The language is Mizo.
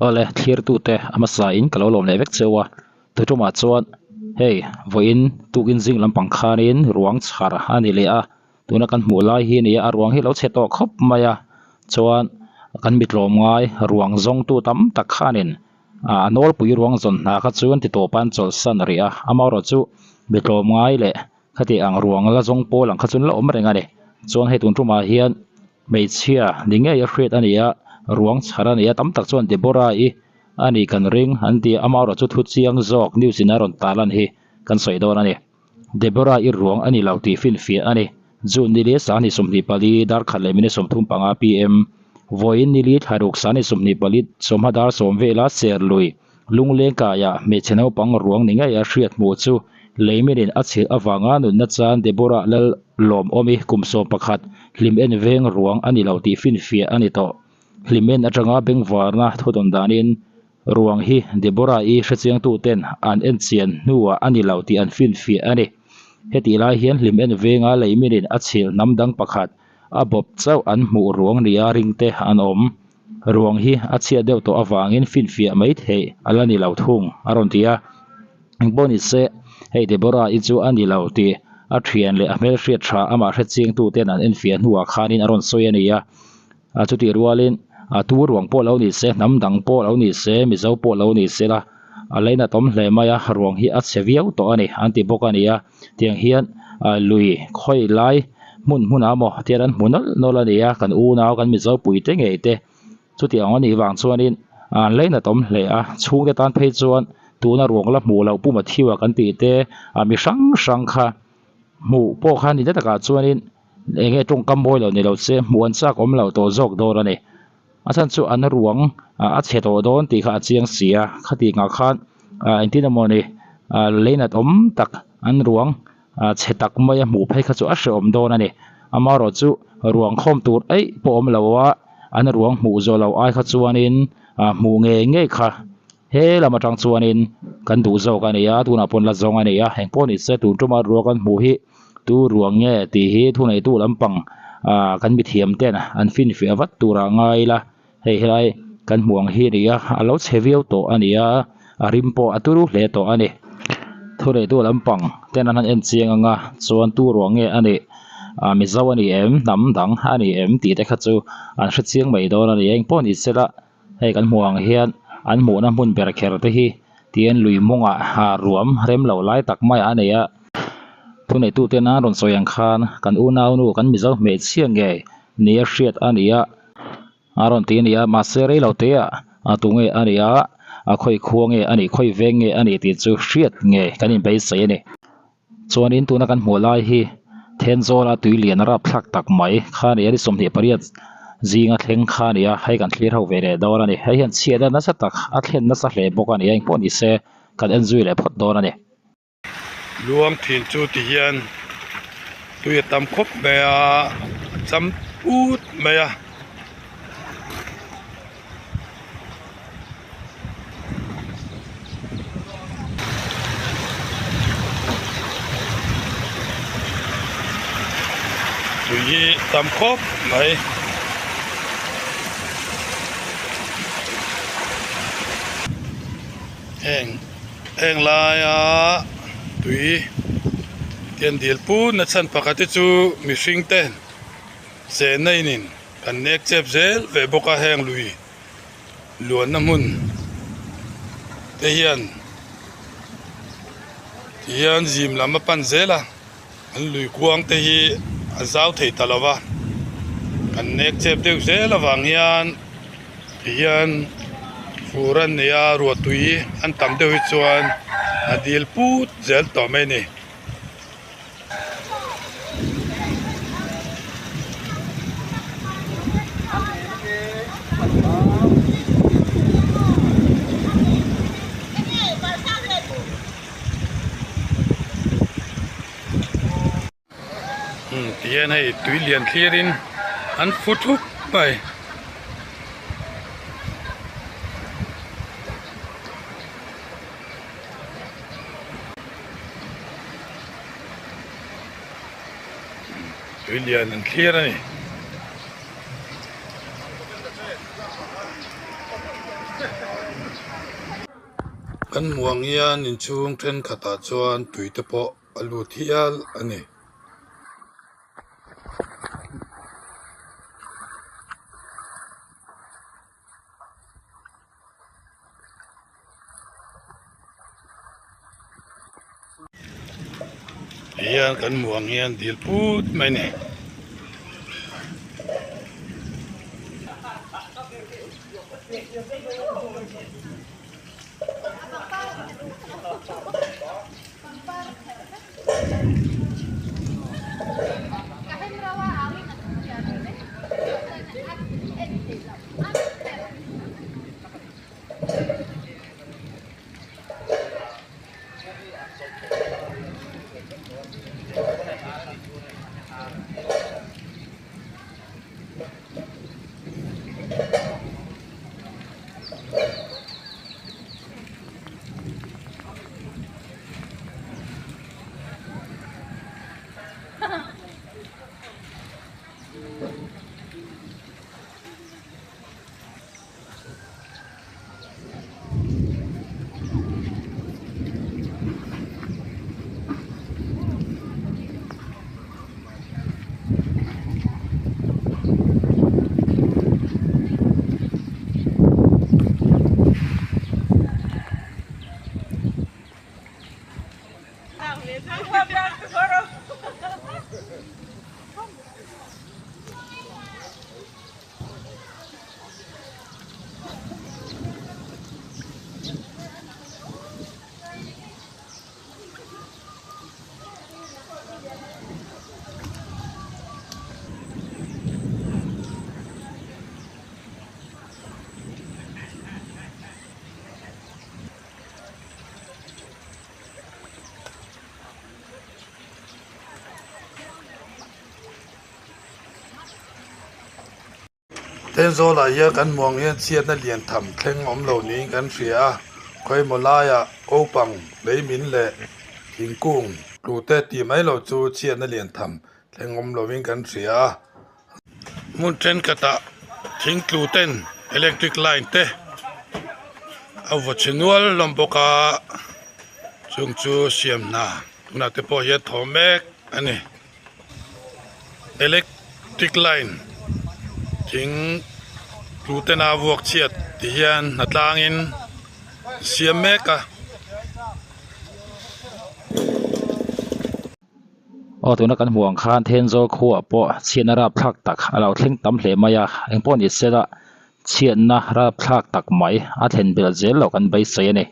Awle thlirtute a hmasa in ka lo lawm leh vek cheu a, tutumah chuan hei vawiin tukin zing lampang khanin ruang chhar a ni leh a, tuna kan hmuh lai hi a ni a, a ruang hi a lo chhe tawh khawp mai a, chuan kan mi tlawm ngai ruang zawngtu tam tak khanin a nawlpui ruang zawn hna kha chu an ti tawp a an chawlhsan rih a, amaherawhchu mi tlawm ngai leh khati ang ruang la zawng pawl ang kha chu an la awm reng a ni, chuan hei tun tumah hian hmeichhia ni ngei a hriat a ni a, ruang chhar a ni a, tam tak chuan Deborah-i a nih kan ring an ti a, amaherawhchu thu chiang zawk news in a rawn tar lan hi kan sawi dawn a ni. Deborah-i ruang a ni lo tih finfiah a ni. June nili sangni 24 dar khat leh minute 35 pm, vawiin nili thlaruk sangni 24 sawmha dar sawm vela Serlui Lungleng kaiah hmeichhe naupang ruang ni ngei a hriat hmuh chu Leiminin a chhilh avanga nunna chan Deborah Lal Lawmawmi kum 11 hlim en veng ruang a ni lo tih finfiah a ni tawh. Hlim en atanga bengvarna thudawn danin Ruang hi Deborah-i hrechiangtuten an enchian hnuah a ni lo tih an finfiah a ni. Hetih lai hian hlim en venga leiminin a chhilh hnam dang pakhat a bawp chauh an hmuh ruang nia ringte an awm. Ruang hi a chhiat deuh tawh avangin finfiah mai theih a la ni lo thung, a rawn ti a. Engpawh ni se, hei Deborah-i chu a ni lo tih a thian leh a hmelhriat tha amah hrechiangtuten an enfiah hnuah khanin a rawn sawi a ni a. A chutih rualin a tu ruang pawh lo ni se, hnam dang pawh lo ni se, Mizo pawh lo ni se la, a leina tawm hle mai a, ruang hi a chhe viau tawh a ni an ti bawk a ni a. Tiang hian lui khawi lai hmun hmunah maw tian an hmu nawlh nawlh a ni a, kan unau kan Mizo puite ngei te chutiang ang a nih vang chuanin an leina tawm hle a, chhungte tan phei chuan tuna ruang la hmuh loh puma thiu a kan tih te mi hrang hrang kha hmuh pawh kha ni ta takah chuanin Eng nge tawngkam mawi lo ni lo che, hmuh an chak awm lo tawh zawk dawn a ni. A chhan chu an ruang a chhe tawh dawn tih kha a chiang si a, khati ngah khan engtin emaw ni leinat awm tak an ruang chhe tak mai a hmuh phei kha chu a hrehawm dawn a ni. Amaherawh chu ruang khawm tur eih pawh awm lo a, an ruang hmuh zawh loh ai kha chuanin hmuh ngei ngei kha he lam atang chuanin kan duh zawk a ni a, tunah pawn la zawng a ni a, engpawh ni se tun tuma ruang kan hmuh hi. Tu ruang nge tih hi thuneitu lampang ah kan mithiam ten an finfiah vat tur ah ngai ila hei helai kan hmuh ang hi a ni a a lo chhe viau tawh a ni a a rim pawh a turu hle tawh a ni thuneitu lampang ten an han en chiang ang a chuan tu ruang nge a nih ah mizo a ni em hnam dang a ni em tih te kha chu an hre chiang mai dawn a ni engpawh ni sela hei kan hmuh ang hian an hmuhna hmun ber kher te hi tihian lui mawngah ah ruam rem lo lai tak mai a nei a thuneitute nan rawn sawi ang khan kan unaunu kan mizo hmeichhia ngei nia hriat a ni a a rawn ti a ni a mahse rei lo te ah a tunge a ni a a khawi khua nge a nih khawi veng nge a nih tih chu hriat ngei kan inbeisei a ni. Chuanin tuna kan hmuh lai hi Thenzawl a tui lian rapthlak tak mai kha a ni a ni 28 zinga thleng kha a ni a hei kan thlir ho ve leh dawn a ni hei hian chhiatna nasa tak a thlen nasa hle bawk a ni a engpawh ni se kan en zui leh phawt dawn a ni. Luang thin chu ti hian tui a tam khawp mai a a cham put mai a. Tui hi tam khawp mai. Heng heng laia tui tian dil put na chhan pakhat hi chu mihring ten chenna in in kan nek chep zel ve bawk a heng lui luanna hmun te hian ti hian zim lam a pan zel a an lui kuang te hi a zau thei ta lo va kan nek chep deuh zel avang hian ti hian fur an nei a ruahtui an tam deuh hi chuan a dil put zel tawh mai a ni. Ti hian hei tui lian thlir in an fu thup mai. Tui lian an thlir a ni. Kan hmuh ang hian inchhung thenkhatah chuan tui te pawh a lut hial a ni. Hian kan hmuh ang hian dil put mai a ni. Thenzawl-ah hian kan hmuh ang hian chhiatna lian tham thleng awm lo niin kan hria a, khawimaw laiah kopang leimin leh thingkung tlute tih mai loh chu chhiatna lian tham thleng awm lovin kan hria a. Hmun thenkhatah thingtlu ten electric line te a vaw chhe nual hlawm bawk a, chung chu siam hna tunah te pawh hian thaw mek a ni. Electric line thing tlu tena vuak chhiat ti hian hna tlangin siam mek a. Aw tuna kan hmuh ang khan Thenzawl khuaah pawh chhiatna rapthlak tak a lo thleng tam hle mai a, engpawh ni sela chhiatna rapthlak tak mai a thlen belh zel loh kan beisei a ni.